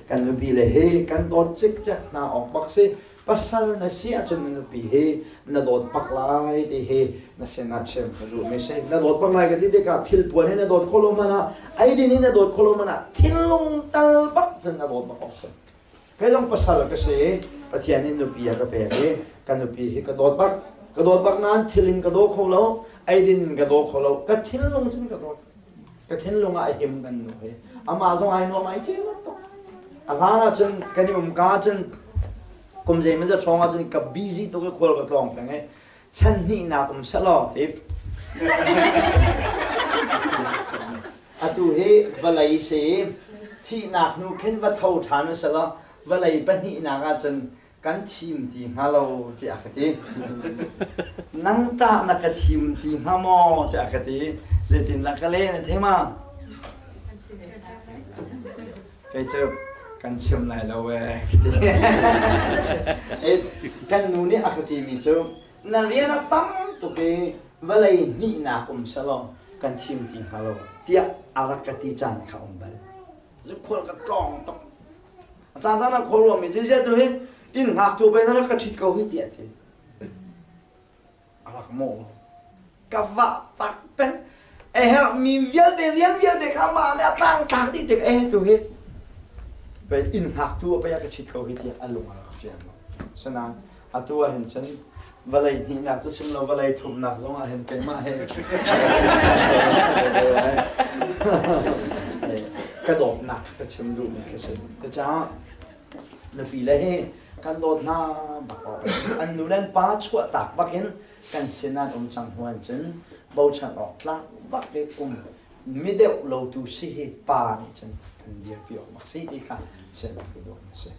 Kan nupi le hi kan dawt cikcek hna awk bak si. Pasal na si ahcun na nupi hi na dawt bak lai ti hi na sinah chim ka duhmi si. Na dawt bak lai ka ti tikah thilpuan hi na dawt khawh lo hmanh ah, eidin hi na dawt khawh lo hmanh ah, thinlung tal bak cun na dawt bak awk si. Kei zong pasal ka si i Pathian nih nupi a ka pek i ka nupi hi ka dawt bak. Ka dawt bak nain thil in ka daw kho lo, eidin in ka daw kho lo, ka thinlung cun ka dawt. Ka thinlung ah a him kan nu hi. Amah zong ai nuam ai cin tuk. A hlan ahcun kan i um ka ahcun kum zeimawzat hrawng ahcun ka busy tuk i khual ka tlawng peng i chan hnihnak um selaw ti. Atu hi vawlei si thihnak hnu khin va tho ṭhan u selaw vawlei pahnihnak ahcun kan thim ti hnga lo tiah ka ti. Nang tah na ka thim ti hnga maw tiah ka ti. Zeitindah ka le na thei ma? Kei cu kan chim lai lo ee ka ti. Kan nu nih a ka timi cu na rian a tam tuk i vawlei hnihnak um selaw kan thim ti hnga lo tiah a rak ka ti caan kha um bal. Khual ka tlawng tuk. A caan caan ah khual ruangmi cu ziah tu hi inn hngaktu pei na rak ka ṭhit ko hi tiah a ti. A rak mawh. Ka vah tak peng. A herhmi vialte rian vialte kha mah nih a tlangtlak dih tik eh tu hi pei inn hngaktu a pei a ka ṭhit ko hi tiah a lung a rak fiang lo. Sinain atu ah hin cun vawlei hnihnak cu chim lo vawlei thumnak zong ah hin keimah he ka dawtnak ka chim duhmi ka si. Cucaah nupi le hi kan dawt hna bak awk an nu le an pa chuah tak bakin kan sin an um cang hnu cun bochan awk tlak bak i um mi deuh lo tu si hi pa nih cun kan dirpi awk bak si ti kha chim ka duh a si.